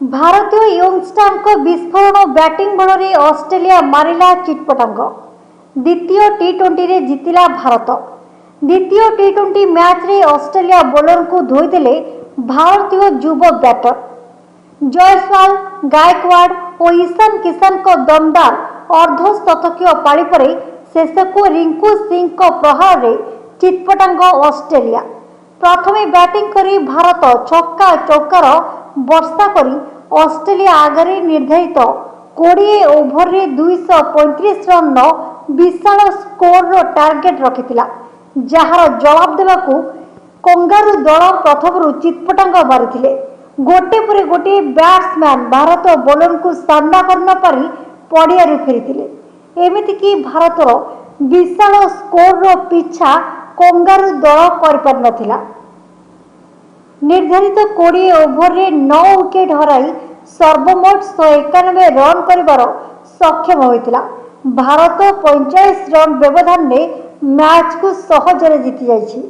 ଭାରତୀୟ ୟଙ୍ଗଷ୍ଟାରଙ୍କ ବିସ୍ଫୋରଣ ବ୍ୟାଟିଂ ବଳରେ ଅଷ୍ଟ୍ରେଲିଆ ମାରିଲା ଚିତପଟାଙ୍ଗ। ଦ୍ୱିତୀୟ ଟି-20ରେ ଜିତିଲା ଭାରତ। ଦ୍ୱିତୀୟ ଟି-20 ମ୍ୟାଚ୍ରେ ଅଷ୍ଟ୍ରେଲିଆ ବୋଲରଙ୍କୁ ଧୋଇଦେଲେ ଭାରତୀୟ ଯୁବ ବ୍ୟାଟର। ଜୟସ୍ୱାଲ, ଗାୟକୱାଡ ଓ ଇଶାନ କିଷାନଙ୍କ ଦମଦାର ଅର୍ଦ୍ଧଶତକୀୟ ପାଳି ପରେ ଶେଷକୁ ରିଙ୍କୁ ସିଂଙ୍କ ପ୍ରହାରରେ ଚିତପଟାଙ୍ଗ ଅଷ୍ଟ୍ରେଲିଆ। ପ୍ରଥମେ ବ୍ୟାଟିଂ କରି ଭାରତ ଛକା ଚୌକାର ବର୍ଷା କରି ଅଷ୍ଟ୍ରେଲିଆ ଆଗରେ ନିର୍ଦ୍ଧାରିତ 20 ଓଭରରେ 235 ରନ୍ର ବିଶାଳ ସ୍କୋରର ଟାର୍ଗେଟ ରଖିଥିଲା, ଯାହାର ଜବାବ ଦେବାକୁ କଙ୍ଗାରୁ ଦଳ ପ୍ରଥମରୁ ଚିତପଟାଙ୍ଗ ମାରିଥିଲେ। ଗୋଟିଏ ପରେ ଗୋଟିଏ ବ୍ୟାଟ୍ସମ୍ୟାନ୍ ଭାରତ ବୋଲରଙ୍କୁ ସାମ୍ନା କରିନପାରି ପଡ଼ିଆରୁ ଫେରିଥିଲେ। ଏମିତିକି ଭାରତର ବିଶାଳ ସ୍କୋରର ପିଛା କଙ୍ଗାରୁ ଦଳ କରିପାରିନଥିଲା। ନିର୍ଦ୍ଧାରିତ 20 ଓଭରରେ 9 ୱିକେଟ୍ ହରାଇ ସର୍ବମୋଟ 191 ରନ୍ କରିବାର ସକ୍ଷମ ହୋଇଥିଲା। ଭାରତ 45 ରନ୍ ବ୍ୟବଧାନରେ ମ୍ୟାଚ୍କୁ ସହଜରେ ଜିତିଯାଇଛି।